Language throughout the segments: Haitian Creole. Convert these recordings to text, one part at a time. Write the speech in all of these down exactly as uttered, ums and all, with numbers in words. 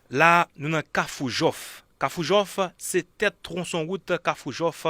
La, nou nan Kafou Jòf. Kafou Jòf se tèt twonson wout Kafou Jòf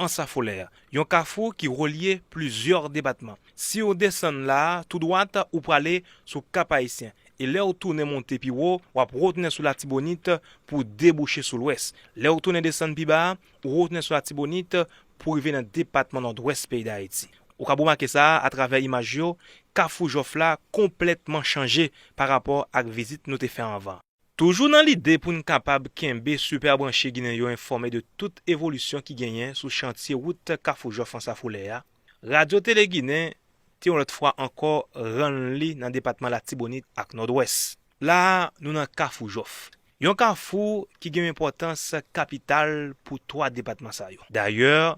Ansafolè, yon kafou ki relye plizyè depatman. Si w desann la a, tou dwat, ou prale sou Kap Ayisyen. E lè w tounen monte pi wo, w ap retounen sou Latibonit pou debouche sou Lwès. Lè w tounen desann pi ba a, ou retounen sou Latibonit pou rive nan depatman Nòdwès peyi Dayiti. Ou kab remake sa a atravè imaj yo, Kafou Jòf la konplètman chanje pa rapò ak vizit nou te fè anvan. Toujou nan lide pou n kapab kenbe Super Branche Ginen yo enfòme de tout evolisyon ki genyen sou chantye wout Kafou Jòf Ansafolè a, Radyo Tele Ginen te yon lòt fwa ankò rann li nan depatman Latibonit ak Nòdwès. La a, nou nan Kafou Jòf. Yon kafou ki gen yon enpòtans kapital pou twa depatman sa yo. Dayè,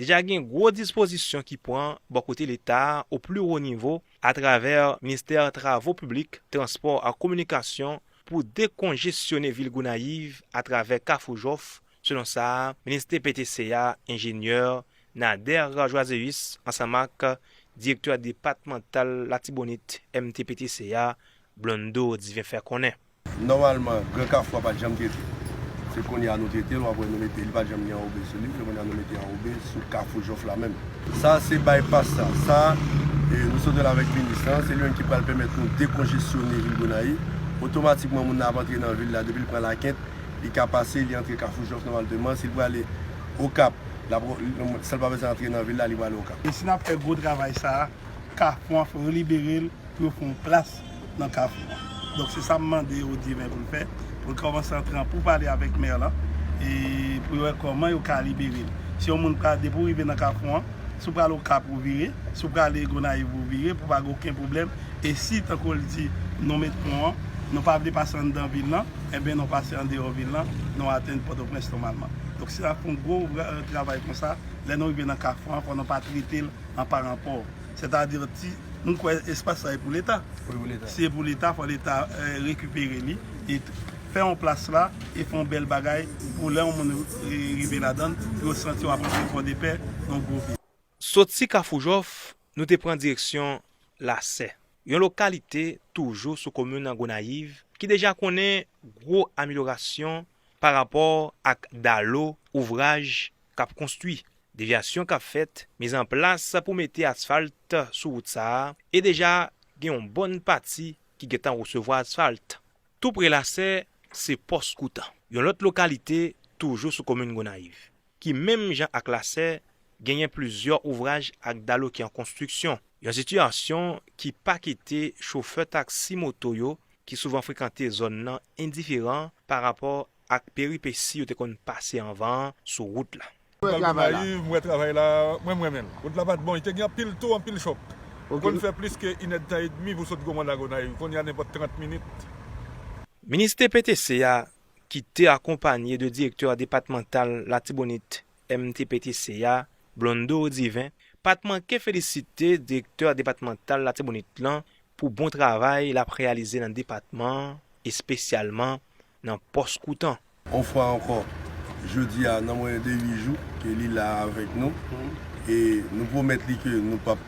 deja gen gwo dispozisyon ki pran bò kote Leta a o pli wo nivo atravè Ministè Travo Piblik, Transpò ak Kominikasyon pou dekonjesyone vil Gonayiv atravè Kafou Jòf, selon sa a minis T P T C a, enjenyè Nader Joiseus, ansanm ak direktè depatmantal Latibonit M T P T C a, Blondeau Divin, fè konnen. Nòmalman, Gran Kafou a pa t janm trete. Se kounye a nou trete l, w ap wè nou mete, li pa t janm gen anwobe sou li, se kounye a nou mete anwobe sou Kafou Jòf la menm. Sa se bypass sa. Sa, e, nou sot wè l avèk minis lan, se li menm ki pral pèmèt nou dekonjesyone vil Gonayiv. Otomatikman, moun nan ap antre nan vil la, depi l pran Lakent, li ka pase, li antre Kafou Jòf nòmalman. Si l prale Okap, l ap, sa l pa bezwen antre nan vil la, li prale Okap. E si n ap fè gwo travay sa a, Kafou an, fò yo libere l pou yo fè yon plas nan Kafou an. Donk, se sa m mande Odiven pou l fè, pou l kòmanse antre an pou pale avèk mè lan, e pou yo wè kòman yo ka libere l. Si yon moun pral, depi w rive nan Kafou an, si w pral Okap ou vire, si w prale Gonayiv ou vire, pou pa gen okenn pwoblèm. E si, tankou l di, nou met pon an, nou pa vle pase anndan vil lan, enben nou pase andeyò vil lan, nou atenn Pòtoprens nòmalman. Donk, si n ap fè yon gwo vra-, travay konsa, lè nou rive nan Kafou an, fò nou pa trete l an paranpò. Sètadi, ti, m kwè espas la e pou Leta. Wi, pou Leta. Si e pou Leta, fò Leta, eh, rekipere li e t-, fè yon plas la e fè yon bèl bagay pou lè yon moun, eh, rive ladan l, pou yo santi yo ap antre Pòdepè, yon gwo vil. Soti Kafou Jòf, nou te pran direksyon Lasè, yon lokalite toujou sou komin Gonayiv ki deja konnen gwo amelyorasyon pa rapò ak dalo ouvraj k ap konstwi, devyasyon k ap fèt, mizanplas pou mete asfalt sou wout sa a, e deja gen yon bòn pati ki gentan resevwa asfalt. Tou pre Lasè, se Pòs Koutan, yon lòt lokalite toujou sou komin Gonayiv, ki menm jan ak Lasè, genyen plizyè ouvraj ak dalo ki an konstriksyon. Yon sitiyasyon ki pa kite chofè taksi moto yo ki souvan frekante zòn nan endiferan pa rapò ak peripesi yo te konn pase anvan an sou wout la. Mwen al Gonayiv, mwen wè travay la, mwen, m renmen l. Wout la pa t bon, li te gen anpil tou, anpil chòk. Ou konn fè plis ke inèdtan edmi pou sot Gwo Mòn a Gonayiv. Kounye a, nenpòt trant minit. Minis T P T C a, ki te akonpanye de direktè depatmantal Latibonit M T P T C a, Blondeau Divin, pa t manke felisite direktè depatmantal Latibonit lan pou bon travay l ap reyalize nan depatman an, espesyalman nan Pòs Koutan. Yon fwa ankò, jodi a, nan mwen de uit jou ke li la avèk nou, e nou pwomèt li ke nou p ap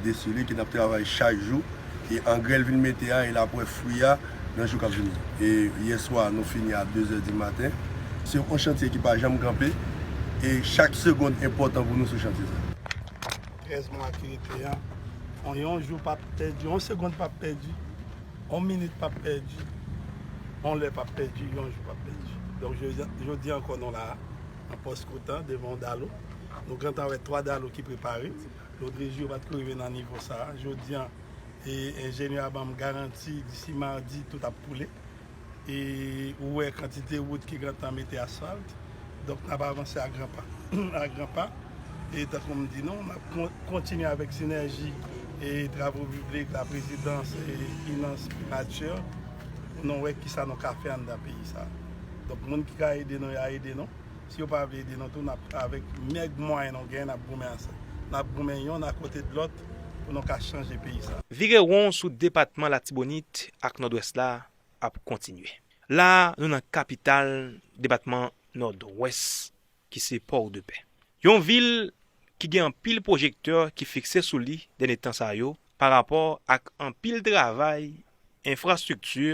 desole, ke n ap travay chak jou, e angrè l vin mete a, e l ap wè fwi a nan jou k ap vini. E yèswa, nou fini a de zè di maten. Se yon chantye ki pa janm kanpe, e chak segonn enpòtan pou nou sou chantye sa. Trèz mwa ki rete an, yon, yon jou p ap pèdi, yon segonn p ap pèdi, yon minit p ap pèdi, yon lè p ap pèdi, yon jou p ap pèdi. Donk, jodi, jodi ankò nou la a, nan Pòs Koutan, devan yon dalo. Nou gentan wè twa dalo ki prepare. Lòt jou yo pa t ko rive nan nivo sa a. Jodi a, e, enjenyè a ban m garanti, disi madi, tout ap koule. E ou wè kantite wout ki gentan mete asfalt. Donk, n ap avanse a gran pa. A gran pa. E tankou m di nou, n ap kon-, kontinye avèk sinèji e travo piblik, laprezidans, e finans, primati, pou nou wè kisa nou ka fè anndan peyi sa a. Donk, moun ki ka ede nou, y a ede nou. Si yo pa vle ede nou tou, n ap, avèk mèg mwayen nou genyen, n ap goumen ansanm. N ap goumen yonn akote de lòt pou nou ka chanje peyi sa a. Vire won sou depatman Latibonit ak Nòdwès la ap kontinye. La a, nou nan kapital depatman Nòdwès, ki se Pòdepè. Yon vil ki gen anpil pwojektè ki fikse sou li dènye tan sa yo, pa rapò ak anpil travay enfrastrikti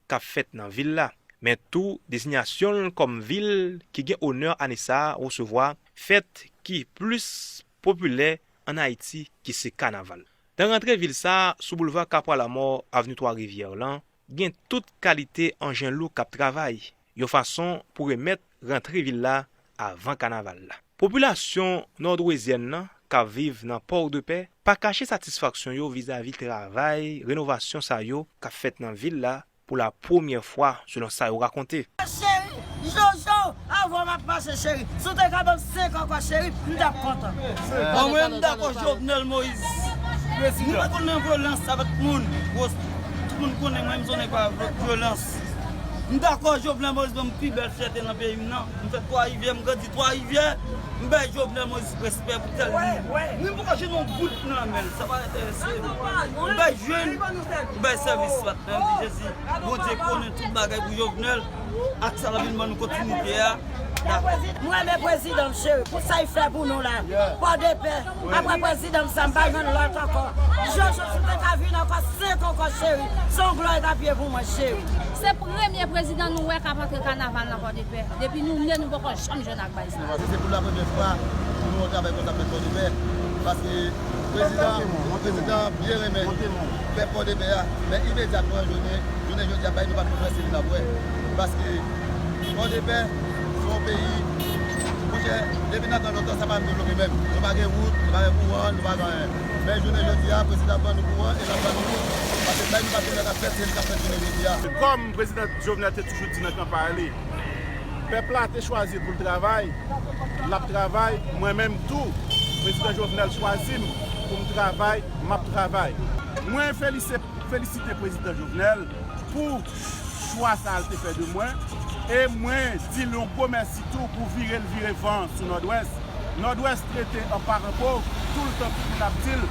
k ap fèt nan vil la. men tou dezinyasyon l kòm vil ki gen onè ane sa a resevwa fèt ki plis popilè ann Ayiti ki se kanaval. Nan rantre vil sa a, sou boulva Kapwa Lamò, avni Twa Rivyè lan, gen tout kalite anjen lou k ap travay, yon fason pou remèt rantre vil la avan kanaval la. Popilasyon nòdwezyèn nan k ap viv nan Pòdepè pa kache satisfaksyon yo vizavi travay renovasyon sa yo k ap fèt nan vil la pou la premyè fwa, selon sa yo rakonte. Cheri, Jojo, avè w m ap mache, cheri. Si w te ka ban m senk ankò, cheri, m t ap kontan. Bon, mwen, m dakò Jovenel Moïse. Prezidan. Nou pa konn nan vyolans avèk moun. Tout moun konnen mwen, m se yon nèg pa vyolans. M dakò Jovenel Moïse ban m pi bèl fyète nan peyi m nan. M fèt Twa Rivyè, m grandi Twa Rivyè. M bay Jovenel Moïse respè pou tèl li. Mwen, m poko jwenn yon goud nan men l. Sa pa enterese m. M bay jwenn, m bay sèvis. Nan non de Jezi, Bondye konnen tout bagay pou Jovenel, ak sa l ap vin ban nou kontinite a. Mwen renmen prezidan m, cheri, pou sa l fè pou nou la. Pòdepè, apre prezidan m sa, m pa jwenn lòt ankò. Jojo, si w te ka vin ankò, senk ankò, cheri, se yon glwa l t ap ye pou mwen, cheri. Se premye prezidan nou wè k ap antre kanaval nan Pòdepè. Depi nou ne, nou poko janm jwenn ak bagay sa. Se, se pou la premyè fwa pou nou wè yon travay konsa fèt Pòdepè. Paske prezidan, prezidan byen renmen pèp Pòdepè a. Men imedyatman, jounen, jounen jodi a, bagay nou pa konn wè, se li n ap wè. Paske Pòdepè, se yon peyi, monchè, depi nan tan lontan, sa pa menm devlope menm. Nou pa gen wout, nou pa gen kouran, nou pa gen anyen. Men jounen jodi a, prezidan ban nou kouran e l ap ban nou wout. Paske bagay nou pa konn wè k ap fèt, se li k ap fèt jounen jodi a. Kòm prezidan Jovenel te toujou di nan kanpay li, pèp la te chwazi l pou l travay, l ap travay, mwen menm tou, prezidan Jovenel chwazi m pou m travay, m ap travay. Mwen felise-, felisite prezidan Jovenel pou chwa sa l te fè de mwen, e mwen di l yon gwo mèsi tou pou vire l vire van sou Nòdwès. Nòdwès trete an paran pòv, toultan tout moun ap di l.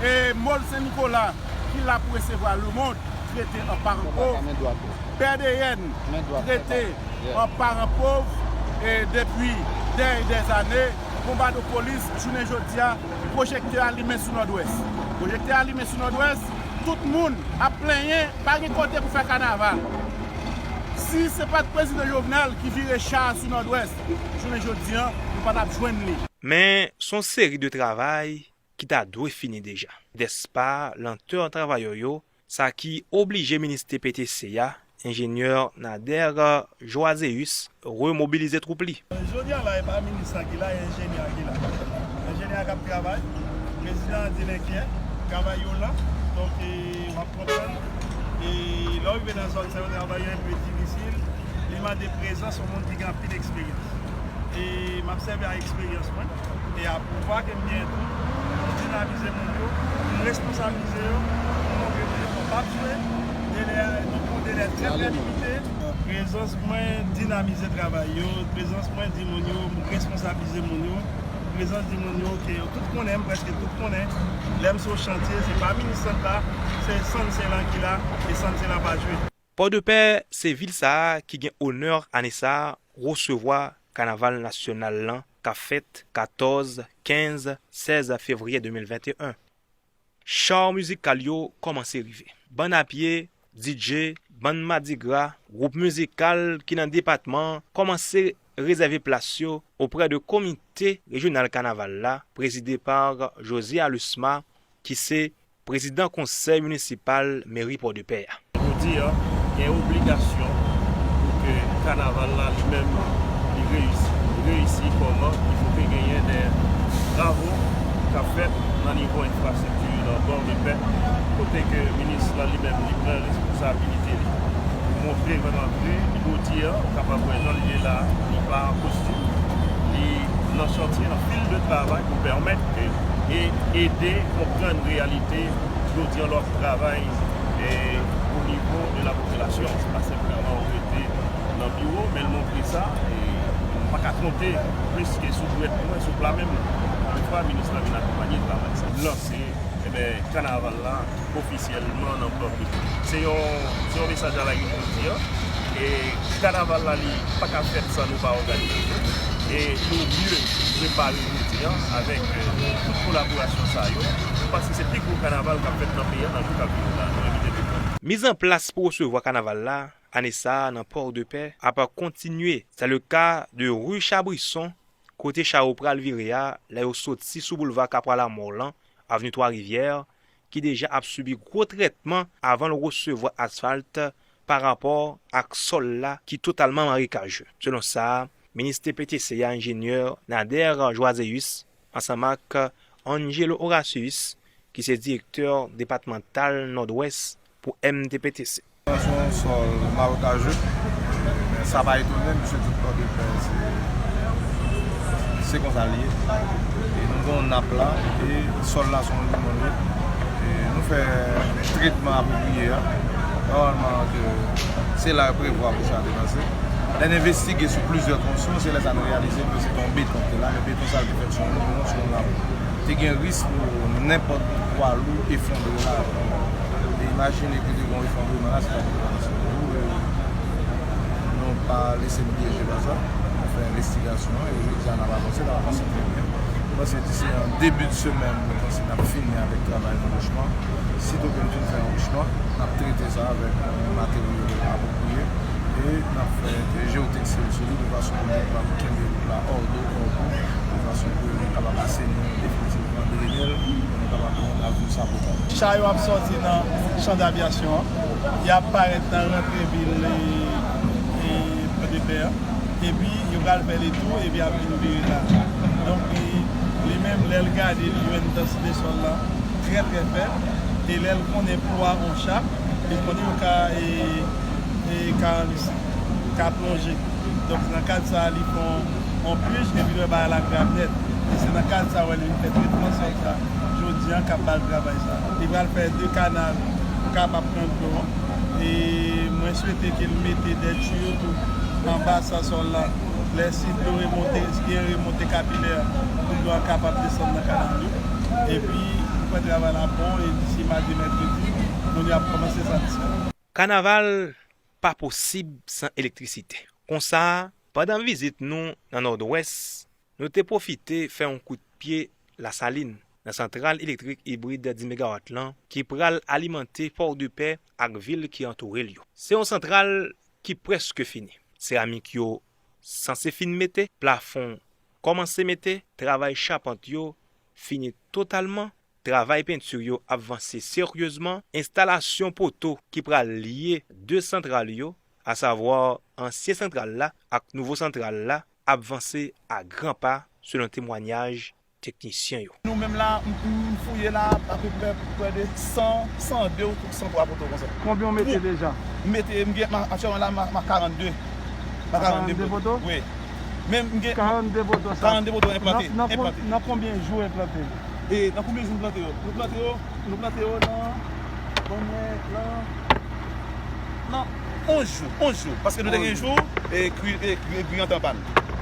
E Mòl Sen Nikola, ki la pou resevwa lemonn, trete an paran pòv. P D N trete an paran pòv, e depi dè e dè zane, Bonbadopolis, jounen jodi a, pwojektè a limen sou Nòdwès. Pwojektè a limen sou Nòdwès, tout moun ap plenyen, pa gen kote pou fè kanaval. Si se pa t prezidan Jovenel ki vire cha a sou Nòdwès, jounen jodi a, nou pa t ap jwenn li. Men, se yon seri de travay ki ta dwe fini deja. Dèspa lantè travayè yo, sa ki oblije minis T P T C a, enjenyè Nader Joazeus, remobilize twoup li. Jodi a la, e pa minis la ki la, e enjenyè a ki la. Enjenyè a k ap travay, prezidan an di l enkyè, travay yo lan, donk, e, w ap konprann. E lè w rive nan zòn sa yo, travay yo enpe difisil, li mande prezans yon moun ki gen anpil eksperyans. E m ap sèvi ak eksperyans mwen e ak pouvwa ke m genyen tou pou m dinamize moun yo, pou m responsabilize yo, pou m montre moun yo nou p ap jwe, delè, nou pran yon delè trè, trè limite. Prezans mwen dinamize travay yo, prezans mwen di moun yo, m responsabilize moun yo, prezans di moun yo ke yo tout konnen m, prèske tout konnen. Lè m sou chantye, se pa minis sant la, se Sanse lan ki la, e Sanse lan pa jwe. Pòdepè se vil sa a ki gen onè ane sa a resevwa kanaval nasyonal lan k ap fèt katòz, kenz, sèz fevriye de mil venteyen. Show mizikal yo kòmanse rive. Bann a pye, D J, bann madigra, gwoup mizikal ki nan depatman an kòmanse rezève plas yo oprè de komite rejyonal kanaval la, prezide pa José Alusma, ki se prezidan konsèy minisipal meri Pòdepè a. Jodi a, gen obligasyon pou ke kanaval la li menm li reyisi. Li reyisi kòman? Il fo ke genyen de travo k ap fèt nan nivo enfrastrikti nan Pòdepè, kote ke minis la li menm li pran responsabilite li pou montre vrèman vre, jodi a, ou kapab wè jan li ye la, li pa an kostim, li nan chantye, nan fil de travay pou pèmèt ke, e ede konprann reyalite jodi a lè w ap travay, e, o nivo de la popilasyon. Se pa senpleman ou rete nan biwo, men l montre sa, e m pa ka konte plis ke sou dwèt mwen, sou pla men m. Ankò yon fwa, minis la vin akonpanye travay sa. Lanse, enben, kanaval la ofisyèlman nan Pòdepè. Se yon, se yon mesaj a la jodi a. E kanaval la, li pa ka fèt san nou pa òganize l. E nou byen prepare jodi a avèk, e, tout kolaborasyon sa yo. Nou panse se pi gwo kanaval k ap fèt nan peyi a nan jou k ap vini la. Nou envite tout moun. Mizanplas pou resevwa kanaval la ane sa a nan Port de Paix ap kontinye. Se le ka de ri Chabrisson, kote cha yo pral vire a, lè yo soti sou boulva Kapwa Lamò lan, avni Twa Rivyè, ki deja ap sibi gwo trètman avan l resevwa asfalt pa rapò ak sòl la ki totalman marekaje. Selon sa, minis T P T C a, enjenyè Nader Joiséus, ansanm ak Angelo Horatius, ki se direktè depatmantal Nòdwès pou M T P T C. Se yon sòl marekaje, men sa pa etone m, misye tout Pòdepè, se, se konsa l ye. E nou gen yon nap la, e sòl la se yon limon li. E nou fè tretman apwopriye a. Nòmalman, ke se la yo prevwa pou sa te pase. Lè n envestige sou plizyè tronson, se lè sa n reyalize ke se te yon beton ki te la, men beton sa a te fèt sou yon limon, sou yon lab. Te gen risk pou nenpòt pwa lou efondre la. E imajine ke te gen yon efondreman la, se ta pral sou nou. E nou pa lese n pyeje pa sa. Nou fè envestigasyon an, e jodi a n ap avanse, n ap avanse trè byen. Nou panse disi an debi de semèn, nou panse n ap fini avèk travay anrichman. Sito ke n fin fè anrichman, n ap trete sa avèk yon materyo apwopriye e n ap fè jeyotekstil sou li de fason pou nou kapab kenbe wout la hors d'eau, hors d'eau, de fason pou nou kapab aseni l definitivman, drene l, pou nou kapab rann avni sa potab. Cha yo ap sòti nan chan d'avyasyon an, y ap parèt nan rantre vil, e, e, Pòdepè an. Epi, yo pral fè letou, epi ap vin vire la. Donk, li, li menm, lè l gade, li jwenn dansite sòl la trè, trè fèb. E lè l konnen pwa yon cha, li konnen yo ka, e, e, ka anlise, ka plonje. Donk, nan kad sa a, li fè yon, yon pij, epi lè bagay la grav nèt. E se nan kad sa a, wè, li vin fè tretman sòl sa a. Jodi a, k ap ba l travay sa a. Li pral fè de kanal pou kapab pran dlo an. E mwen swete ke l mete de tiyo tou anba sa sòl la. Lè si dlo remonte, gen remonte kapilè, pou dlo a kapab desann nan kanal yo. Epi, m kwè travay la bon, e disi madi, mèkredi, moun yo ap kòmanse sa disi. Kanaval pa posib san elektrisite. Konsa, pandan vizit nou nan Nòdwès, nou te pwofite fè yon kout pye Lasalin, nan santral elektrik ibrid dis megawat lan, ki pral alimante Pòdepè ak vil ki antoure l yo. Se yon santral ki prèske fini. Seramik yo sanse fin mete, plafon kòmanse mete, travay chapant yo fini totalman, travay penti yo ap vanse seryezman, enstalasyon poto ki pral lye de santral yo, asavwa ansyen santral la ak nouvo santral la, ap vanse a gran pa, selon temwayaj teknisyen yo. Nou menm la, m, m fouye la apeprè prè de san, san de ou san twa poto konsa. Konbyen w mete deja? M mete, m gen, m a, aktyèlman la, m a, m a karannde. M a karannde poto? Wi. Men m gen karannde poto sa. Karannde poto enplante. Nan, nan kon-, enplante. Nan konbyen jou enplante? E nan konbyen jou nou plante yo? Nou plante yo, nou plante yo nan, ban mwen, nan, nan onz jou, onz jou. Paske nou te gen jou, e, gri, e, gri, gri an te an pàn.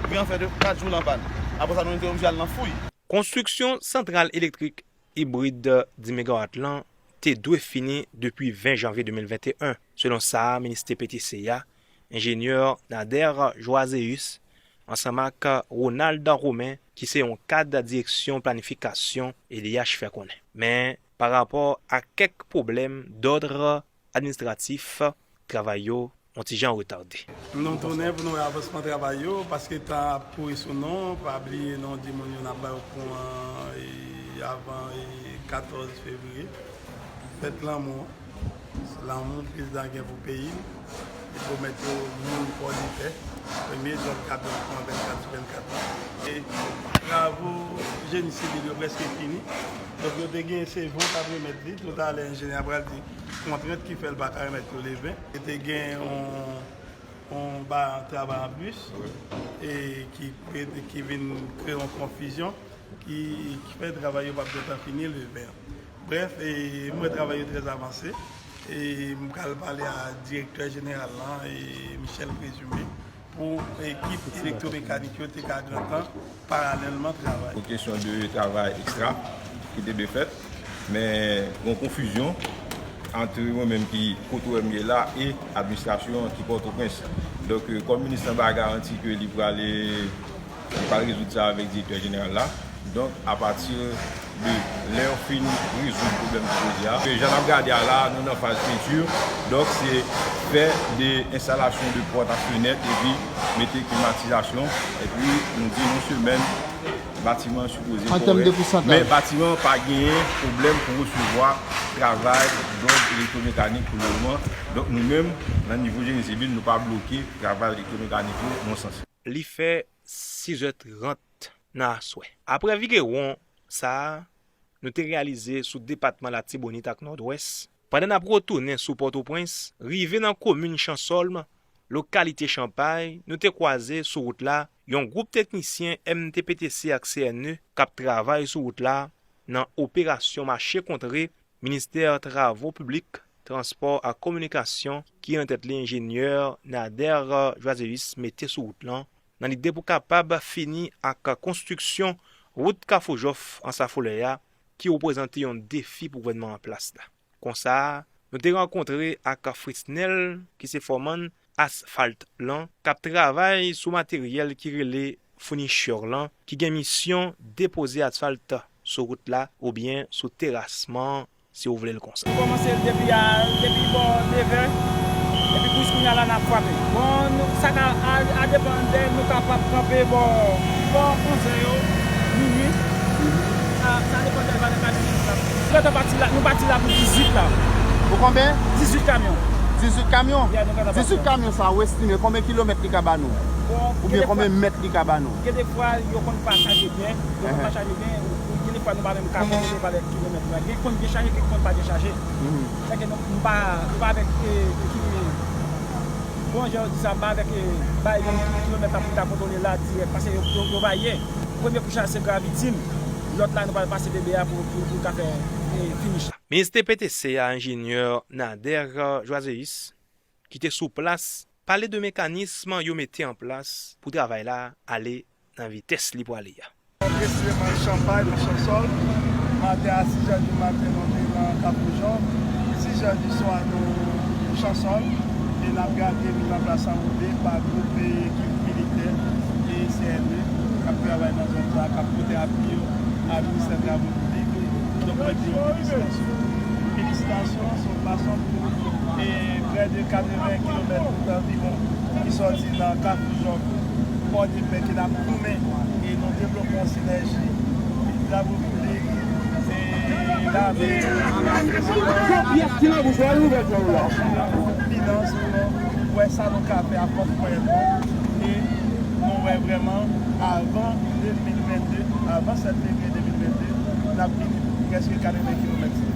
Gri an fè de kat jou l an pàn. Apre sa, nou te oblije al nan fouy. Konstriksyon santral elektrik ibrid dis megawat lan te dwe fini depi ven janvye de mil venteyen, selon sa minis T P T C a, enjenyè Nader Joiséus, ansanm ak Ronald Romain, ki se yon kad direksyon planifikasyon E D H, fè konnen. Men, pa rapò a kèk pwoblèm dòd administratif, travay yo yon ti jan retade. Nou tounen pou nou wè avansman travay yo, paske tan ap kouri sou nou. Pa bliye non di moun yo n ap ba yo pon an, e, avan, e, katòz fevriye. Fèt lanmou an. Se lanmou prezidan gen pou peyi l. Li pwomèt yo moun Pòdepè, premye djòb k ap fèt nan vennkat sou vennkat la. E travo jeni sivil yo prèske fini. Donk, yo te gen se ven k ap remèt li. Toutalè, enjenyè a pral di kontrent ki fè l pa ka remèt yo le ven. Yo te gen yon, yon ba travay an plis, e ki, ki vin kreye yon konfizyon ki, ki fè travay yo p ap gentan fini le ven an. Brèf, e, m wè travay yo trè avanse. E m pral pale a direktè jeneral lan, e Michel Présumé, pou ekip elektwomekanik yo te ka gentan paralèlman travay. Pou kesyon de travay ekstra ki te dwe fèt, men gon konfizyon ant mwen menm ki kote w wè m ye la e administrasyon an ki Pòtoprens. Donk, e, kòm minis lan ba garanti ke li prale, li pral rezoud sa avèk direktè jeneral la. Donk, apati Lè yo fin rezoud pwoblèm ki poze a, jan n ap gade a la, nou nan faz penti. Donk, se fè de enstalasyon de pòt ak fenèt epi mete klimatizasyon. Epi nou di yon semèn, batiman an sipoze pare. Men batiman an pa genyen pwoblèm pou resevwa travay dòd elektwomekanik pou le moman. Donk, nou menm, nan nivo jeni sivil, nou pa bloke travay elektwomekanik yo, nan sans. Li fè sizè trant nan aswè. Apre vigewon sa a, nou te reyalize sou depatman Latibonit ak Nòdwès. Pandan n ap retounen sou Pòtoprens, rive nan komin Chansòlm, lokalite Chanpay, nou te kwaze sou wout la yon gwoup teknisyen M T P T C ak C N E k ap travay sou wout la nan operasyon mache kontre Ministè Travo Piblik, Transpò ak Kominikasyon ki gen nan tèt li enjenyè Nader Joiséus mete sou wout lan, nan lide pou kapab fini ak konstriksyon wout Kafou Jòf Ansafolè a, ki reprezante yon defi pou gouvènman an plas la. Konsa, nou te rankontre ak Fritznel, ki se fòmann asfalt lan, k ap travay sou materyèl ki rele founichyò lan, ki gen misyon depoze asfalt sou wout la oubyen sou terasman, si w vle l konsa. Li kòmanse depi a, depi bò nevè, epi pou jis kounye a la n ap frape. Bon, nou, sa ka, a, a depann de nou kapab kanpe bò, bò onzè yo, minui. Sa, sa depann de valè kamyon ki la. Nou gentan pati la, nou pati la pou dizuit la. Pou konbyen? Dizuit kamyon. Dizuit kamyon? Yeah, nou gentan pati la. Dizuit kamyon sa, ou estime konbyen kilomèt li ka ba nou? Bon, oubyen konbyen mèt li ka ba nou? Gen de fwa, yo konn pa chaje byen, yo konn pa chaje byen, ou, ou, gen de fwa nou pa menm ka konnen valè kilomèt la. Gen konn gen chaje, gen konn pa gen chaje. Sèke nou, nou pa, nou pa avèk, e, e ki, bon, jan yo di sa, m pa avèk, e, bay yon kilomèt la pou ta kontwole la dirèk, paske yo, yo, yo varye. Premye kouch la se gravitin, lòt la nou pral pase bebe a pou, pou, pou ka fè, e, finish la. Minis T P T C a, enjenyè Nader Joiséus, ki te sou plas, pale de mekanism yo mete an plas pou travay la ale nan vitès li pwale a. Presizeman Chanpay, nan Chansòl, maten a sis è di maten, nou te nan Kafou Jòf, sis è di swa, nou Chansòl, e n ap gade miz an plas an woule pa gwoup e ekip militè e C N E k ap travay nan zòn sa a, k ap pote api yo a Ministè Travo Piblik. Donk, mwen di yo felisitasyon. Felisitasyon, se yon fason pou, e, prè de katreven kilomèt anviwon ki sòti nan Kafou Jòf, Pòdepè, ke n ap goumen, e nou devlope yon sinèji, Travo Piblik, e, lame. Konbyen pyès ki nan bouch ou a, ouvè djòl ou la. Finans, pou nou wè sa nou ka fè ak pwòp mwayen nou, e nou wè vrèman, avan de mil vennde, avan sèt fevriye de mil vennde, n ap vin prèske katreven kilomèt.